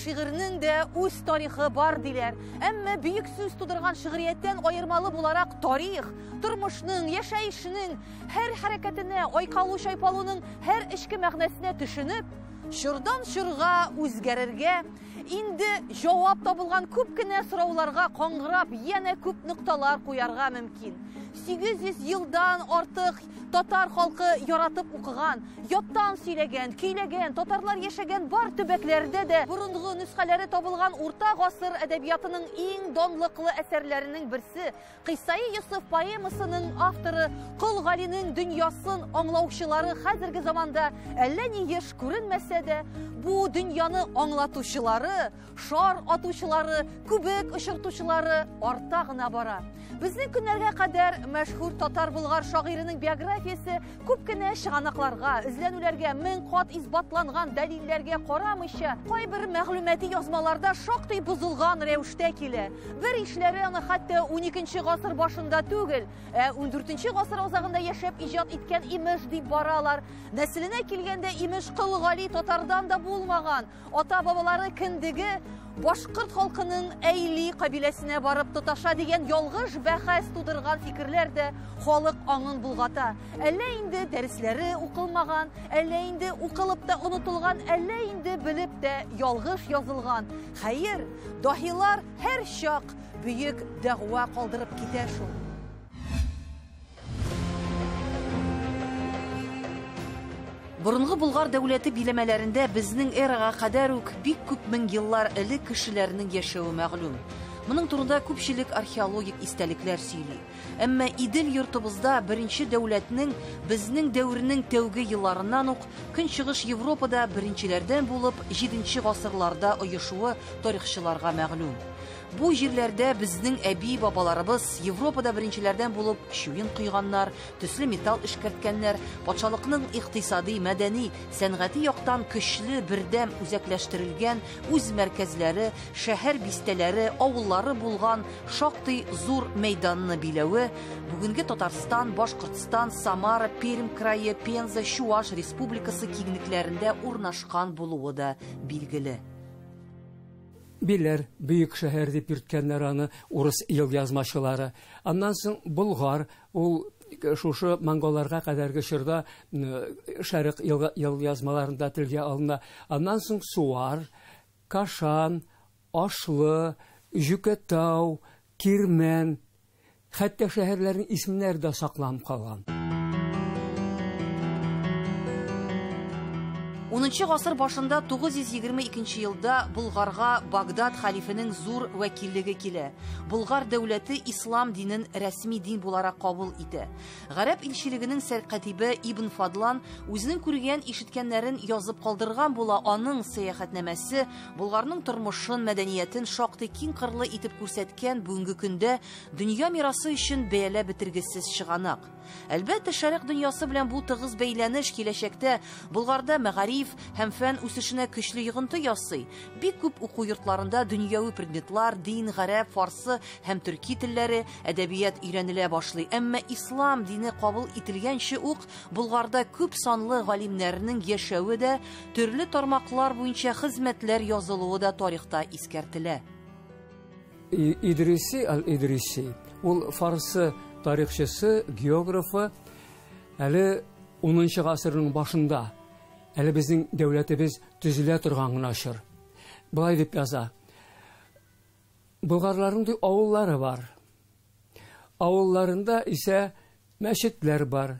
Шигырьнең дә үз тарихы бар диләр. Әмма бөек сүз тудырган шигърияттән аермалы буларак тарих, тормышның, яшәешнең һәр хәрәкәтенә, айкалу-чайпалуның һәр эчке мәгънәсенә төшенеп, чордан чорга үзгәрергә, инде җавап табылган күп кенә сорауларга каңгырап, янә күп нокталар куярга мөмкин. 800 елдан артык татар халкы яратып укыган, яттан сөйләгән, көйләгән, татарлар яшәгән бар төбәкләрдә дә борынгы нөсхәләре табылган урта гасыр әдәбиятының иң данлыклы әсәрләренең берсе Кыйссаи Йосыф поэмасының авторы Кол Галинең дөньясын аңлаучылары хәзерге заманда әллә ни еш күренмәсә дә, бу дөньяны аңлатучылары, шар атучылары, күбек очыртучылары арта гына бара. Безнең көннәргә кадәр мәшһүр татар-болгар шагыйренең биографиясе күп кенә чыганакларга, эзләнүләргә, мең кат исбатланган дәлилләргә карамыйча, кайбер мәгълүмати язмаларда шактый бозылган рәвештә килә. Бер ишләре аны хәтта 12 гасыр башында түгел, ә 14 гасыр азагында яшәп иҗат иткән имеш дип баралар. Нәселенә килгәндә имеш Кол Гали татардан да булмаган, ата-бабалары кендеге башкорт халкының Әйли кабиләсенә барып тоташа дигән ялгыш бәхәс тудырган фикерләр дә халык аңын болгата. Әллә инде дәресләре укылмаган, әллә инде укылып та онытылган, әллә инде белеп тә ялгыш язылган. Хәер, даһилар һәр чак бөек дәгъва калдырып китә шул. Борынгы Болгар дәүләте биләмәләрендә безнең эрага кадәр үк бик күп мең еллар элек кешеләрнең яшәве мәгълүм. Моның турында күпчелек археологик истәлекләр сөйли. Әмма Идел йортыбызда беренче дәүләтнең безнең дәвернең тәүге елларыннан ук Көнчыгыш Европада беренчеләрдән булып 7 гасырларда оешуы тарихчыларга мәгълүм. Бу җирләрдә безнең әби-бабаларыбыз Европада беренчеләрдән булып чуен койганнар, төсле металл эшкәрткәннәр, патшалыкның икътисади, мәдәни, сәнгати яктан көчле, бердәм үзәкләштерелгән үз мәркәзләре, шәһәр бистәләре, авыллары булган шактый зур мәйданны биләве бүгенге Татарстан, Башкортстан, Самара, Пермь крае, Пенза, Чуаш республикасы киңлекләрендә урнашкан булуы да билгеле. Биләр, бөек шәһәр дип йөрткәннәр аны урыс елъязмачылары. Аннан соң Болгар, ул шушы монголларга кадәрге чорда шәрык елъязмаларында телгә алына. Аннан соң Суар, Кашан, Ашлы, Җүкәтау, Кирмән, хәтта шәһәрләрнең исемнәре дә сакланып калган. 10 гасыр башында 922 елда Болгарга Багдад хәлифенең зур вәкиллеге килә. Болгар дәүләте ислам динен рәсми дин буларак кабул итә. Гарәп илчелегенең сәркатибе Ибн Фадлан үзенең күргән, ишеткәннәрен язып калдырган була. Аның сәяхәтнамәсе Болгарның тормышын, мәдәниятен шактый киң кырлы итеп күрсәткән бүгенге көндә дөнья мирасы өчен бәяләп бетергесез чыганак. Әлбәттә, шәрык дөньясы белән бу тыгыз бәйләнеш киләчәктә Болгарда мәгариф һәм фән үсешенә көчле йогынты ясый. Бик күп уку йортларында дөньяви предметлар, дин, гарәп, фарсы һәм төрки телләре, әдәбият өйрәнелә башлый. Әмма ислам дине кабул ителгәнче үк Болгарда күп санлы галимнәрнең яшәве дә, төрле тармаклар буенча хезмәтләр язылуы да тарихта искәртелә. Идриси аль-Идриси, ул фарсы тарихчысы, географы, әле 10 гасырның башында, әле безнең дәүләтебез төзелә торган гына чор. Болай дип яза. Болгарларның ди авыллары бар. Авылларында исә мәчетләр бар.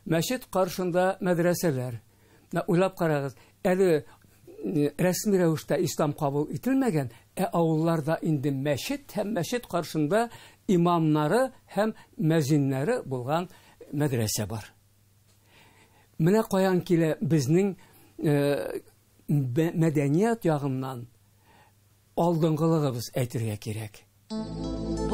Мәчет каршында мәдрәсәләр. Менә уйлап карагыз, әле рәсми рәвештә ислам кабул ителмәгән, ә авылларда инде мәчет һәм мәчет каршында имамнары һәм мәзиннәре булган мәдрәсә бар. Менә каян килә безнең мәдәният ягыннан алдынгылыгыбыз әйтергә кирәк.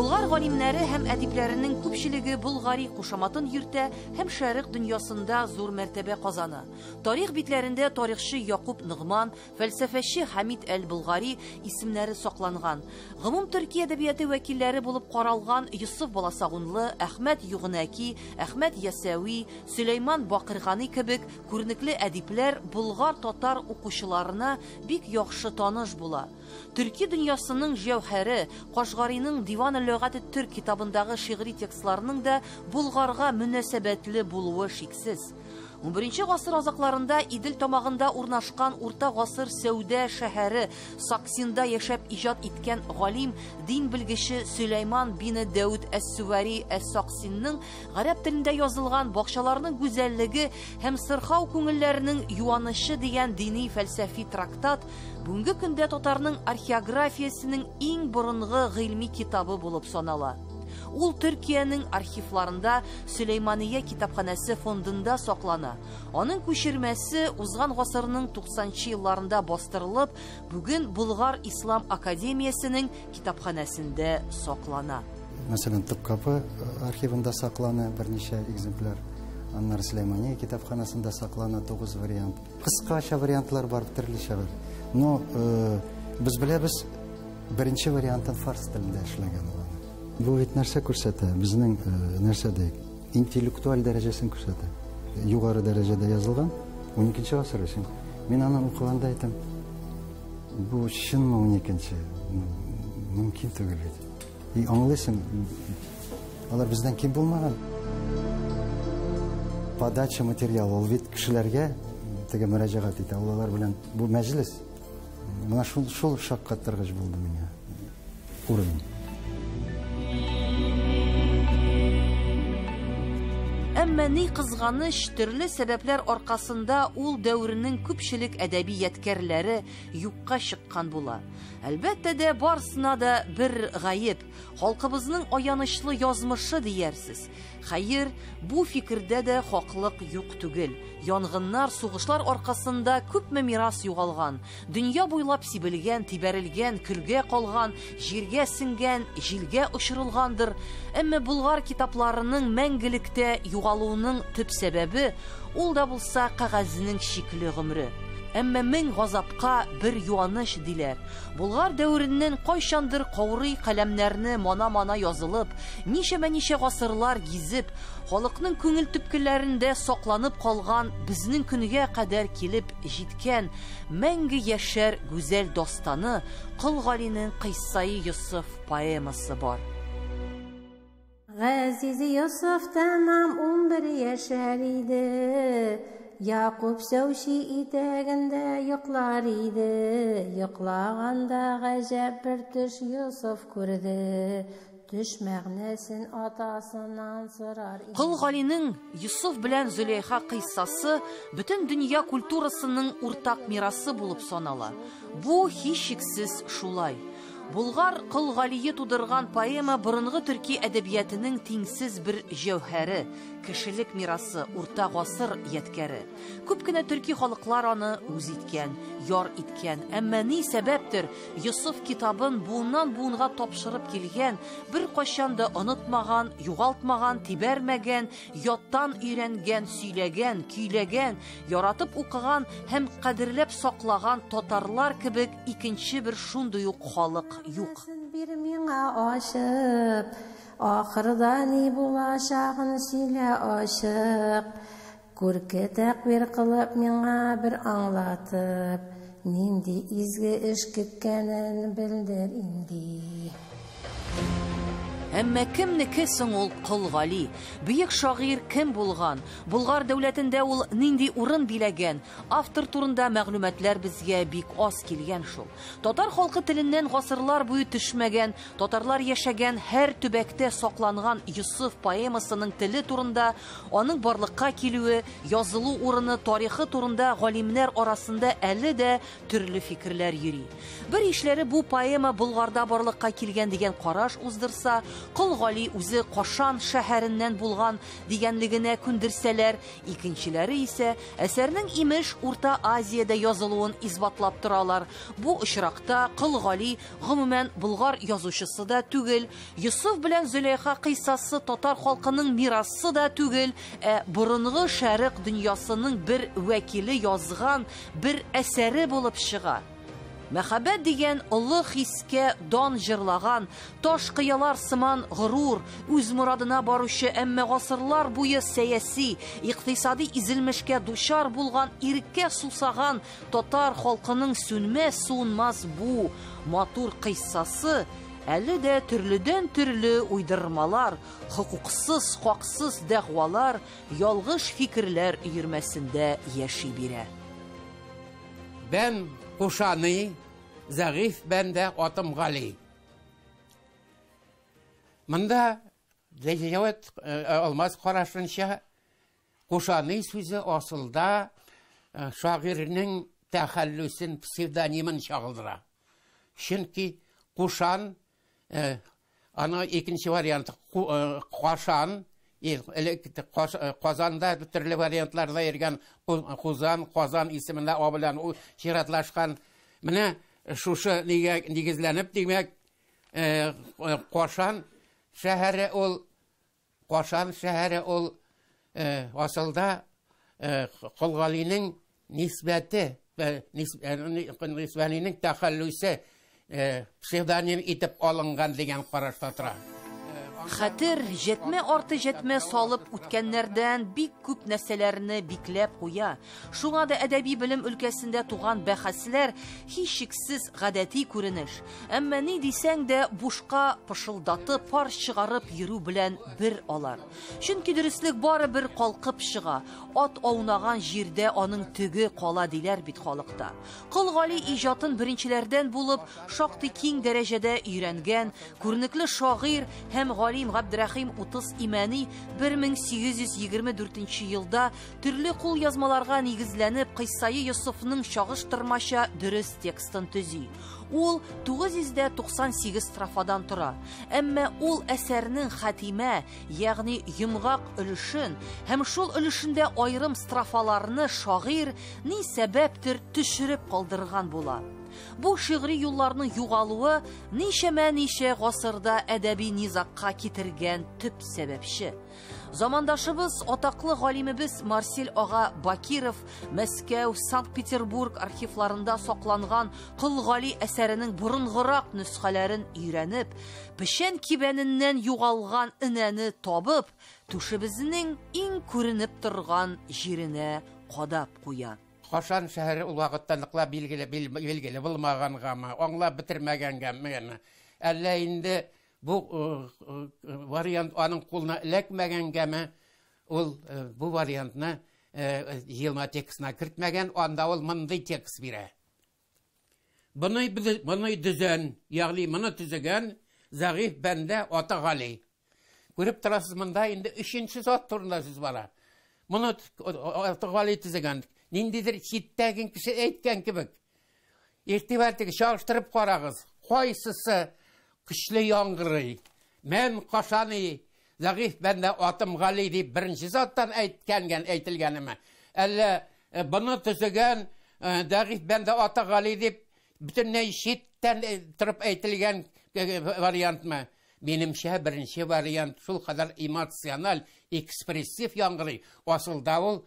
Болгар галимнәре һәм әдипләренең күпчелеге Болгари кушаматын йөртә һәм шәрык дөньясында зур мәртәбә казана. Тарих битләрендә тарихчы Якуб Ногман, фәлсәфәче Хамид әл-Болгари исемнәре сакланган. Гомум төрки әдәбияты вәкилләре булып каралган Йосыф Баласагунлы, Әхмәт Югынәки, Әхмәт Ясәви, Сөләйман Бакыргани кебек күренекле әдипләр болгар-татар укучыларына бик яхшы таныш була. Төрки дөньясының җәүһәре Кашгариның Диван лөгате төрк китабындагы шигъри текстларының да Болгарга мөнәсәбәтле булуы шиксез. 11 гасыр азакларында Идел тамагында урнашкан урта гасыр сәүдә шәһәре Саксинда яшәп иҗат иткән галим, дин белгече Сөләйман бине Дәүд әс-Сүвәри әс-Саксинның гарәп телендә язылган бакчаларның гүзәллеге һәм сырхау күңелләренең юанычы дигән дини фәлсәфи трактат бүгенге көндә татарның археографиясенең иң борынгы гыйльми китабы булып санала. Ул Төркиянең архивларында Сөләймания китапханәсе фондында саклана. Аның күчермәсе узган гасырның 90 елларында бастырылып, бүген Болгар Ислам академиясенең китапханәсендә саклана. Мәсәлән, Топкапы архивында саклана берничә экземпляр. Аннары Сөләймания китапханәсендә саклана 9 вариант. Кыскача вариантлар бар, төрлечә бар. Но без беләбез, беренче вариантын фарс телендә эшләгән ул. Бу бит нәрсә күрсәтә? Безнең нәрсә диек? Интеллектуаль дәрәҗәсен күрсәтә. Югары дәрәҗәдә язылган 12 гасыр өчен. Мин аны укыганда әйтәм, бу чынмы 12-нче? Мөмкин түгел бит. И аңлыйсың, алар бездән ким булмаган. Подача материала, ул бит кешеләргә теге мөрәҗәгать итә. Ул алар белән бу мәҗлес. Менә шул шаккаттыргыч булды миңа. Уровень. Әмма ни кызганыч, төрле сәбәпләр аркасында ул дәүренең күпчелек әдәби ядкәрләре юкка чыккан була. Әлбәттә дә барысына да бер гаеп, халкыбызның аянычлы язмышы диярсез. Хәер, бу фикердә дә хаклык юк түгел. Янгыннар, сугышлар аркасында күпме мирас югалган, дөнья буйлап сибелгән, тибәрелгән, көлгә калган, җиргә сеңгән, җилгә очырылгандыр. Әмма болгар китапларының мәңгелектә югалуының төп сәбәбе ул да булса кәгазенең шикле гомре. Әмма мең газапка бер юаныч диләр. Болгар дәвереннән кайчандыр каурый каләмнәрне мана-мана язылып, ничәмә-ничә гасырлар гизеп, халыкның күңел төпкелләрендә сакланып калган, безнең көнгә кадәр килеп җиткән мәңге яшәр гүзәл дастаны Кол Галинең Кыйссаи Йосыф поэмасы бар. Газиз Йосыф тәмам 11 яшәр иде. Якуб сәүчи итәгендә йоклар иде. Йоклаганда гаҗәп бер төш Йосыф күрде. Төш мәгънәсен атасыннан сорар иде. Кол Галинең Йосыф белән Зөләйха кыйссасы бөтен дөнья культурасының уртак мирасы булып санала. Бу һичшиксез шулай. Болгар Кол Галие тудырган поэма борынгы төрки әдәбиятының тиңсез бер җәүһәре, кешелек мирасы, урта гасыр ядкәре. Күп кенә төрки халыклар аны үз иткән, яр иткән. Әмма ни сәбәптер Йосыф китабын буыннан буынга тапшырып килгән, бер кайчан да онытмаган, югалтмаган, тибәрмәгән, яттан өйрәнгән, сөйләгән, көйләгән, яратып укыган һәм кадерләп саклаган татарлар кебек икенче бер шундый ук халык юк. Бир миңа ачып, ахырда ни булачагын сөйлә ачык. Күрке тәкбир кылып миңа бер аңлатып, нинди изге эш көткәнен белдер инде. Әмма кемнеке соң ул Кол Гали? Бөек шагыйрь кем булган? Болгар дәүләтендә ул нинди урын биләгән? Автор турында мәгълүматлар безгә бик аз килгән шул. Татар халкы теленнән гасырлар буе төшмәгән, татарлар яшәгән һәр төбәктә сакланган Йосыф поэмасының теле турында, аның барлыкка килүе, язылу урыны, тарихы турында галимнәр арасында әле дә төрле фикерләр йөри. Бер ишләре бу поэма Болгарда барлыкка килгән дигән караш уздырса, Кол Гали үзе Кашан шәһәреннән булган дигәнлегенә күндерсәләр, икенчеләре исә әсәрнең имеш Урта Азиядә язылуын исбатлап торалар. Бу очракта Кол Гали гомумән болгар язучысы да түгел, Йосыф белән Зөләйха кыйссасы татар халкының мирасы да түгел, ә борынгы шәрык дөньясының бер вәкиле язган бер әсәре булып чыга. Мәхәббәт дигән олы хискә дан җырлаган, таш кыялар сыман горур, үз морадына баручы, әмма гасырлар буе сәяси, икътисади изелмешкә дучар булган, иреккә сусаган татар халкының сүнмәс, суынмас бу матур кыйссасы әле дә төрледән төрле уйдырмалар, хокуксыз, хаксыз дәгъвалар, ялгыш фикерләр өермәсендә яши бирә. Бән Кушаны, зәгыйфь бәндә атым Гали. Монда Җәвит Алмаз карашынча Кушаны сүзе асылда шагыйрьнең тәхәллүсен, псевдонимын чагылдыра. Чөнки Кушан, аны икенче варианты Кашан, элек Казанда төрле вариантларда йөргән Кузан, Казан исемендә А белән У чиратлашкан. Менә шушы нигә нигезләнеп, димәк, Кашан шәһәре ул, Кашан шәһәре ул асылда Кол Галинең нисбәте, Нисбәлинең тәхәллүсе псевдоним итеп алынган дигән карашта тора. Хәтер җәтмә арты җәтмә салып үткәннәрдән бик күп нәрсәләрне бикләп куя. Шуңа да әдәби белем өлкәсендә туган бәхәсләр һичшиксез гадәти күренеш. Әмма ни дисәң дә бушка пышылдатып, пар чыгарып йөрү белән бер алар. Чөнки дөреслек барыбер калкып чыга. Ат аунаган җирдә аның төге кала диләр бит халыкта. Кол Гали иҗатын беренчеләрдән булып, шактый киң дәрәҗәдә өйрәнгән, күренекле шагыйрь һәм галим Габдрәхим Утыз Имәни 1824 елда төрле кул язмаларга нигезләнеп Кыйссаи Йосыфның чагыштырмача дөрес текстын төзи. Ул 998 строфадан тора. Әмма ул әсәрнең хатимә, ягъни йомгак өлешен һәм шул өлешендә аерым строфаларны шагыйрь ни сәбәптер төшереп калдырган була. Бу шигъри юлларның югалуы ничәмә-ничә гасырда әдәби низагка китергән төп сәбәпче. Замандашыбыз, атаклы галимебез Марсель ага Бакиров Мәскәү, Санкт-Петербург архивларында сакланган Кол Гали әсәренең борынгырак нөсхәләрен өйрәнеп, печән кибәненнән югалган энәне табып, түшебезнең иң күренеп торган җиренә кадап куя. Кашан шәһәре ул вакытта ныклап билгеле булмагангамы, аңлап бетермәгәнгәме, әллә инде бу вариант аның кулына эләкмәгәнгәме, ул бу вариантны җыелма текстына кертмәгән, анда ул мондый текст бирә. Моны төзән, ягъни моны төзегән зәгыйфь бәндә ата Гали. Күреп торасыз, монда инде өченче зат турында сүз бара. Моны ата Гали төзегән, ниндидер читтәге кеше әйткән кебек. Игътибар итегез, чагыштырып карагыз. Кайсысы көчле яңгырый? Мән Кашани, зәгыйфь бәндә атым Гали дип беренче заттан әйткәнгән, әйтелгәнеме? Әллә моны төзегән зәгыйфь бәндә ата Гали дип бөтенләй читтән торып әйтелгән вариантмы? Минемчә, беренче вариант шул кадәр эмоциональ, экспрессив яңгырый. Асылда ул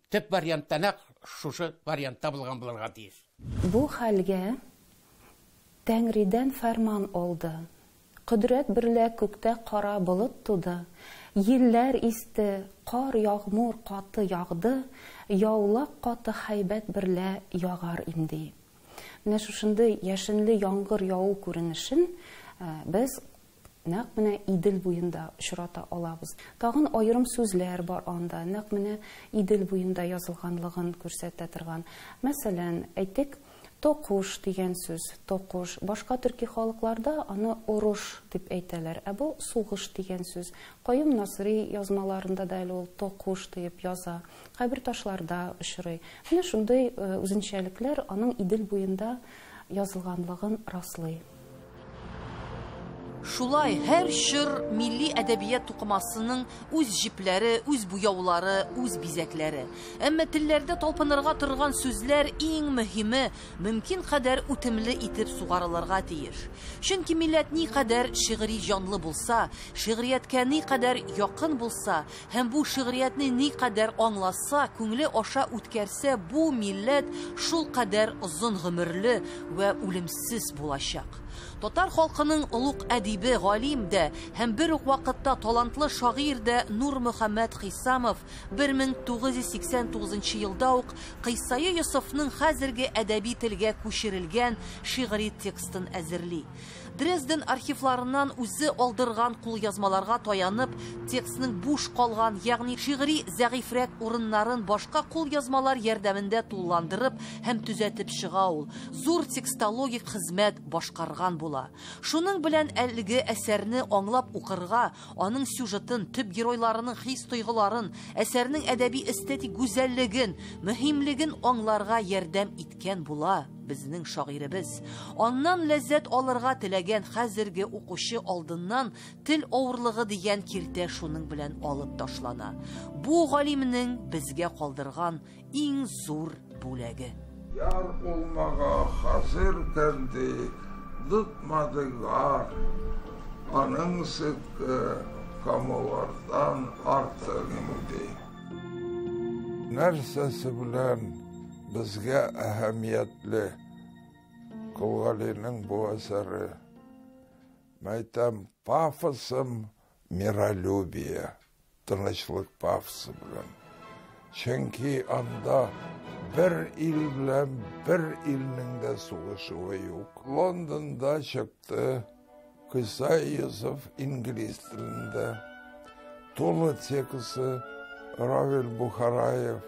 төп варианттан ак шушы вариант табылган булырга тиеш. Бу хәлгә Тәңридән фәрман алды. Кодрәт берлә күктә кара болыт туды. Елләр исте, кар ягъмур каты ягды, яулак каты һәйбәт берлә ягар имди. Менә шушындый яшенле яңгыр яву күренешен без нәкъ менә Идел буенда очрата алабыз. Тагын аерым сүзләр бар анда, нәкъ менә Идел буенда язылганлыгын күрсәтә торган. Мәсәлән, әйтик, токуш дигән сүз, токуш. Башка төрки халыкларда аны орыш дип әйтәләр. Ә бу сугыш дигән сүз. Каюм Насыйри язмаларында да әле ул токуш дип яза. Кайбер ташларда очрый. Менә шундый үзенчәлекләр аның Идел буенда язылганлыгын раслый. Шулай һәр чор милли әдәбият тукымасының үз җепләре, үз буяулары, үз бизәкләре. Әмма телләрдә талпынырга торган сүзләр иң мөһиме мөмкин кадәр үтемле итеп сугарылырга тиеш. Чөнки милләт ни кадәр шигъри җанлы булса, шигърияткә ни кадәр якын булса һәм бу шигъриятне ни кадәр аңласа, күңеле аша үткәрсә, бу милләт шул кадәр озын гомерле вә үлемсез булачак. Татар халкының олуг әдибе, галим дә һәм бер үк вакытта талантлы шагыйрь дә Нурмөхәммәт Хисамов 1989 елда ук Кыйссаи Йосыфның хәзерге әдәби телгә күчерелгән шигъри текстын әзерли. Дрезден архивларыннан үзе алдырган кулъязмаларга таянып, текстның буш калган, ягъни шигъри зәгыйфьрәк урыннарын башка кулъязмалар ярдәмендә тулыландырып һәм төзәтеп чыга ул. Зур текстологик хезмәт башкарган була. Шуның белән әлеге әсәрне аңлап укырга, аның сюжетын, төп геройларының хис-тойгыларын, әсәрнең әдәби эстетик гүзәллеген, мөһимлеген аңларга ярдәм иткән була безнең шагыйребез. Аннан ләззәт алырга теләгән хәзерге укучы алдыннан тел авырлыгы дигән киртә шуның белән алып ташлана. Бу галимнең безгә калдырган иң зур бүләге. Яр улмага хазыр кәнде, тотмады гар. Аның сыткы камылардан артык инде. Нәрсәсе белән безгә әһәмиятле Кол Галинең бу әсәре? Мәйтәм, пафосом миролюбие, тынычлык пафосы белән. Чөнки анда бер ил белән бер илнең дә сугышуы юк. Лондонда чыкты Кыйссаи Йосыф инглиз телендә. Тулы тексты Равил Бухараев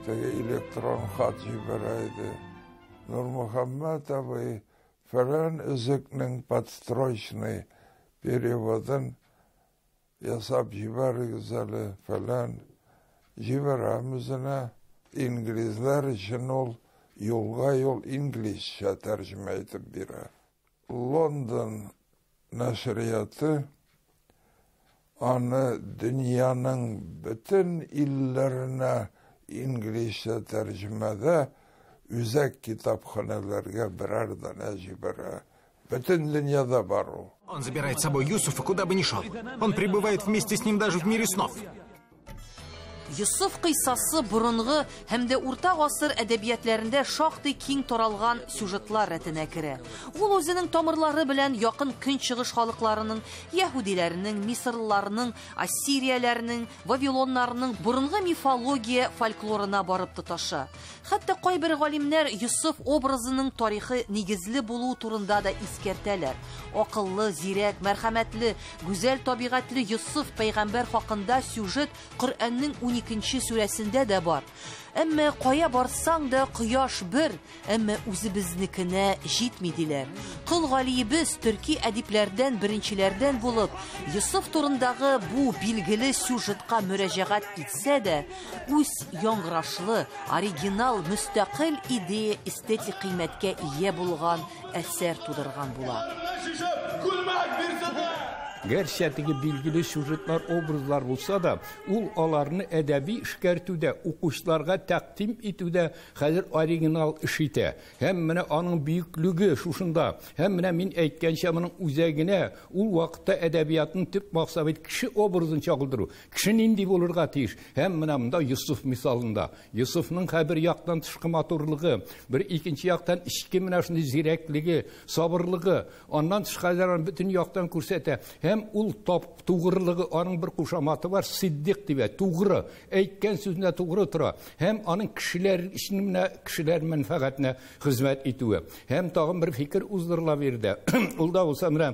теге электрон хат җибәрә иде. Нурмөхәммәт абый, фәлән өзекнең подстрочный переводын ясап җибәрегез әле, фәлән. Җибәрәм үзенә. Инглизләр өчен ул юлга-юл инглизчә тәрҗемә итеп бирә. Лондон нәшрияты аны дөньяның бөтен илләренә инглизчә тәрҗемәдә үзәк китапханәләргә берәр данә җибәрә. Бөтен дөньяда бар ул. Он забирает с собой Юсуфа, куда бы ни шел. Он пребывает вместе с ним даже в мире снов. Йосыф кыйссасы борынгы һәм дә урта гасыр әдәбиятләрендә шактый киң таралган сюжетлар рәтенә керә. Ул үзенең тамырлары белән якын көнчыгыш халыкларының, яһүдиләрнең, мисырлыларның, ассирияләрнең, вавилоннарның борынгы мифология фольклорына барып тоташа. Хәтта кайбер галимнәр Йосыф образының тарихы нигезле булу турында да искәртәләр. Акыллы, зирәк, мәрхәмәтле, гүзәл табигатьле Йосыф пәйгамбәр хакында сюжет Коръәннең 12 сүрәсендә дә бар. Әмма кая барсаң да кояш бер, әмма үзебезнекенә җитми диләр. Кол Галиебез төрки әдипләрдән беренчеләрдән булып, Йосыф турындагы бу билгеле сюжетка мөрәҗәгать итсә дә, үз яңгырашлы, оригинал, мөстәкыйль идея эстетик кыйммәткә ия булган әсәр тудырган була. Гәрчә теге билгеле сюжетлар, образлар булса да, ул аларны әдәби эшкәртүдә, укучыларга тәкъдим итүдә хәзер оригинал эш итә. Һәм менә аның бөеклеге шушында. Һәм менә мин әйткәнчә, моның үзәгенә ул вакытта әдәбиятның төп максаты кеше образын чагылдыру. Кеше нинди булырга тиеш? Һәм менә монда Йосыф мисалында. Йосыфның бер яктан тышкы матурлыгы, бер икенче яктан эчке менә шундый зирәклеге, сабырлыгы, аннан тыш хәзер аны бөтен яктан күрсәтә. Һәм ул тап тугрылыгы, аның бер кушаматы бар, Сиддик дип, тугры, әйткән сүзенә тугры тора. Һәм аның кешеләр өчен менә кешеләр мәнфәгатенә хезмәт итүе. Һәм тагын бер фикер уздырыла бирде. Ул да булса менә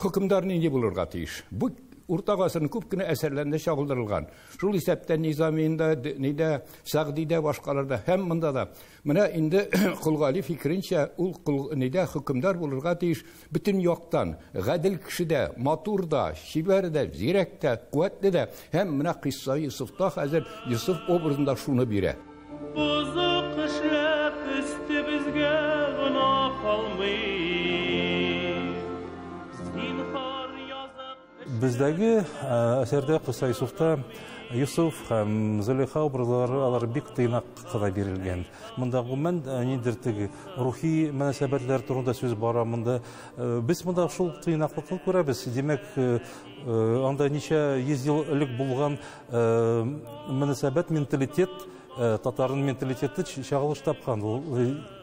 хөкемдар нинди булырга тиеш? Бу урта гасырның күп кенә әсәрләрендә чагылдырылган. Шул исәптән Низаминдә, нидә, Сәгъдидә, башкаларда һәм монда да. Менә инде Кол Гали фикеренчә, ул нидә хөкемдар булырга тиеш бөтен яктан, гадел кеше дә, матур да, чибәр дә, зирәк тә, куәтле дә. Һәм менә Кыйсса Йосыфта хәзер Йосыф образында шуны бирә. Бозык эшләп өстебезгә гөнаһ алмый. Бездәге әсәрдә Кыйса Йосыфта Йосыф һәм Зөләйха образлары алар бик тыйнак кына бирелгән. Монда гомумән ниндидер теге рухи мөнәсәбәтләр турында сүз бара. Монда без монда шул тыйнаклыкны күрәбез. Димәк, анда ничә йөз ел элек булган мөнәсәбәт, менталитет, татарның менталитеты чагылыш тапкан. Ул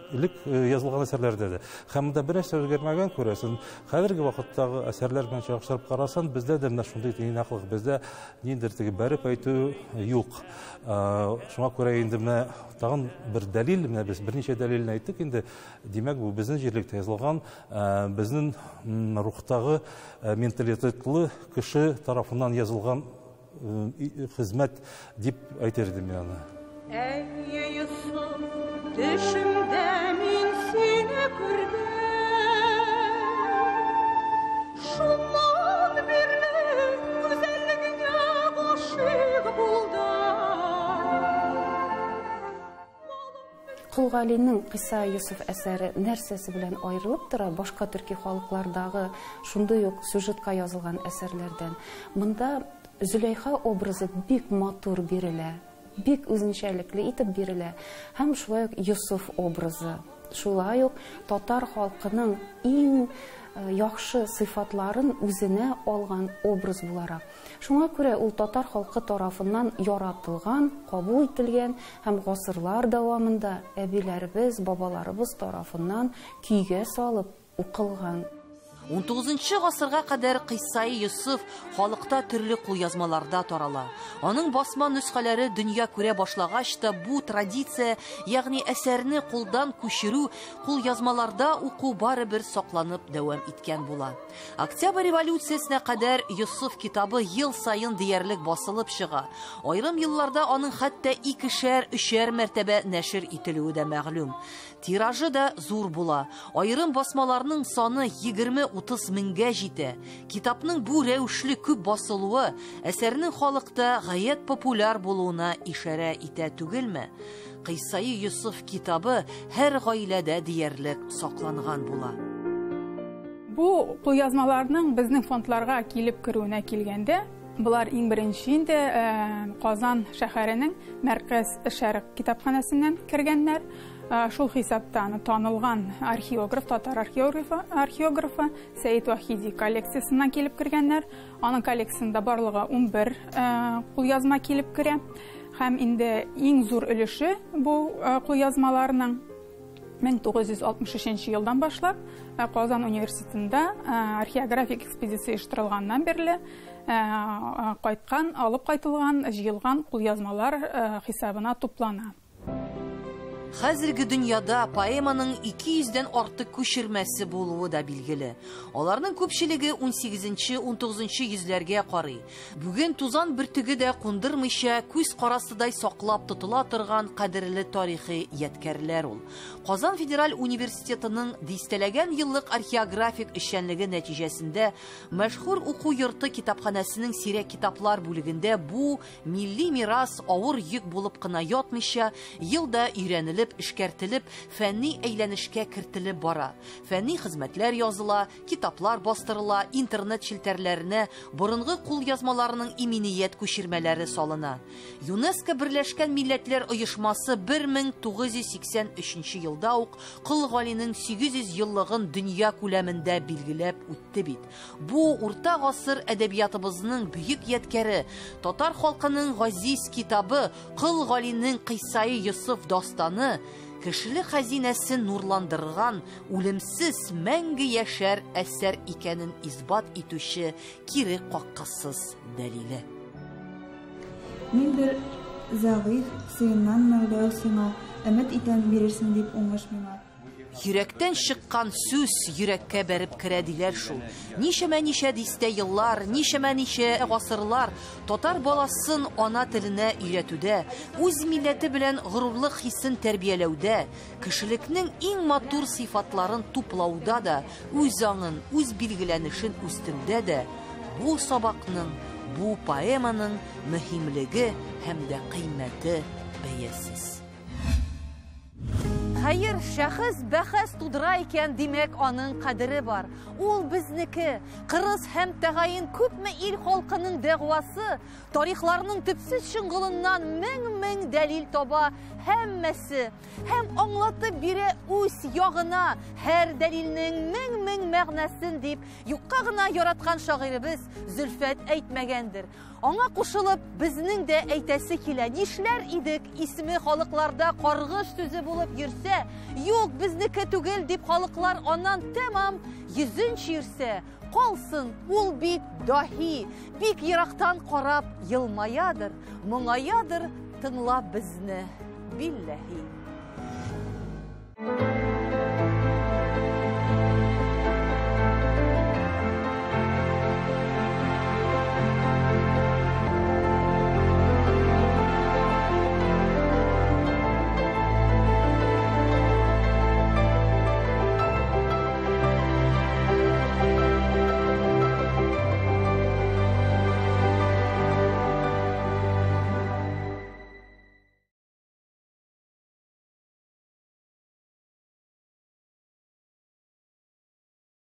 элек язылган әсәрләрдә дә. Һәм монда бер нәрсә үзгәрмәгән, күрәсең. Хәзерге вакыттагы әсәрләр белән чагыштырып карасаң, бездә дә менә шундый тыйнаклык, бездә ниндидер теге бәреп әйтү юк. Шуңа күрә инде менә тагын бер дәлил, менә без берничә дәлилне әйттек инде. Димәк, бу безнең җирлектә язылган, безнең рухтагы менталитетлы кеше тарафыннан язылган хезмәт дип әйтер идем мин аны. Әй, Йосыф, төшемдә мин сине күрдем. Шуннан бирле гүзәллегеңә гашыйк булдым. Кол Галинең Кыйса Йосыф әсәре нәрсәсе белән аерылып тора башка төрки халыклардагы шундый ук сюжетка язылган әсәрләрдән? Монда Зөләйха образы бик матур бирелә, бик үзенчәлекле итеп бирелә, һәм шулай ук Йосыф образы. Шулай ук татар халкының иң яхшы сыйфатларын үзенә алган образ буларак. Шуңа күрә ул татар халкы тарафыннан яратылган, кабул ителгән һәм гасырлар дәвамында әбиләребез, бабаларыбыз тарафыннан көйгә салып укылган. Унтугызынчы гасырга кадәр Кыйса Йосыф халыкта төрле кулъязмаларда тарала. Аның басма нөсхәләре дөнья күрә башлагач та бу традиция, ягъни әсәрне кулдан күчерү, кулъязмаларда уку барыбер сакланып дәвам иткән була. Октябрь революциясенә кадәр Йосыф китабы ел саен диярлек басылып чыга. Аерым елларда аның хәтта икешәр, өчәр мәртәбә нәшер ителүе дә мәгълүм. Тиражы да зур була. Аерым басмаларның саны 20-30 меңгә җитә. Китапның бу рәвешле күп басылуы әсәрнең халыкта гаять популяр булуына ишарә итә түгелме? Кыйса Йосыф китабы һәр гаиләдә диярлек сакланган була. Бу кулъязмаларның безнең фондларга килеп керүенә килгәндә, булар иң беренче инде Казан шәһәренең Мәркәз Шәрык китапханәсеннән кергәннәр. Шул хисаптан танылган археограф, татар археографы Сәид Вахиди коллекциясеннән килеп кергәннәр. Аның коллекциясендә барлыгы 11 кулъязма килеп керә. Һәм инде иң зур өлеше бу кулъязмаларның 1963 елдан башлап Казан университетында археографик экспедиция оештырылганнан бирле кайткан, алып кайтылган, җыелган кулъязмалар хисабына туплана. Хәзерге дөньяда поэманың 200дән артык күчермәсе булуы да билгеле. Аларның күпчелеге унсигезенче, унтугызынчы йөзләргә карый. Бүген тузан бөртеге дә кундырмыйча күз карасыдай саклап тотыла торган кадерле тарихи ядкәрләр ул. Казан федераль университетының дистәләгән еллык археографик эшчәнлеге нәтиҗәсендә мәшһүр уку йорты китапханәсенең сирәк китаплар бүлегендә бу милли мирас авыр йөк булып кына ятмыйча, елда өйрәнелеп, эшкәртелеп, фәнни әйләнешкә кертелеп бара. Фәнни хезмәтләр языла, китаплар бастырыла, интернет челтәрләренә борынгы кулъязмаларының иминият күчермәләре салына. ЮНЕСКО Берләшкән Милләтләр Оешмасы 1983 елда ук Кол Галинең 800 еллыгын дөнья күләмендә билгеләп үтте бит. Бу урта гасыр әдәбиятыбызның бөек ядкәре, татар халкының газиз китабы Кол Галинең Кыйса Йосыф дастаны кешелек хәзинәсен нурландырган үлемсез мәңге яшәр әсәр икәнен исбат итүче кире каккысыз дәлиле. Мин бер зәгыйфь, сыйыннан Мәүлә сиңа, өмет итәм бирерсең дип уңыш миңа. Йөрәктән чыккан сүз йөрәккә бәреп керә диләр шул. Ничәмә ничә дистә еллар, ничәмә ничә гасырлар татар баласын ана теленә өйрәтүдә, үз милләте белән горурлык хисен тәрбияләүдә, кешелекнең иң матур сыйфатларын туплауда да, үз аңын, үз билгеләнешен үстерүдә дә бу сабакның, бу поэманың мөһимлеге һәм дә кыйммәте бәясез. Хәер, шәхес бәхәс тудыра икән, димәк, аның кадере бар. Ул безнеке. Кырыс һәм тәгаен күпме ил халкының дәгъвасы, тарихларның төпсез чоңгылыннан мең-мең дәлил таба һәммәсе. Һәм аңлатып бирә үз ягына һәр дәлилнең мең-мең мәгънәсен дип, юкка гына яраткан шагыйребез Зөлфәт әйтмәгәндер. Аңа кушылып, безнең дә әйтәсе килә. Нишләр идек, исеме халыкларда каргыш сүзе булып йөрсә, юк, безнеке түгел дип халыклар аннан тәмам йөзен чөерсә, калсын, ул бит даһи, бик ерактан карап елмаядыр, моңаядыр, тыңлап безне, билләһи.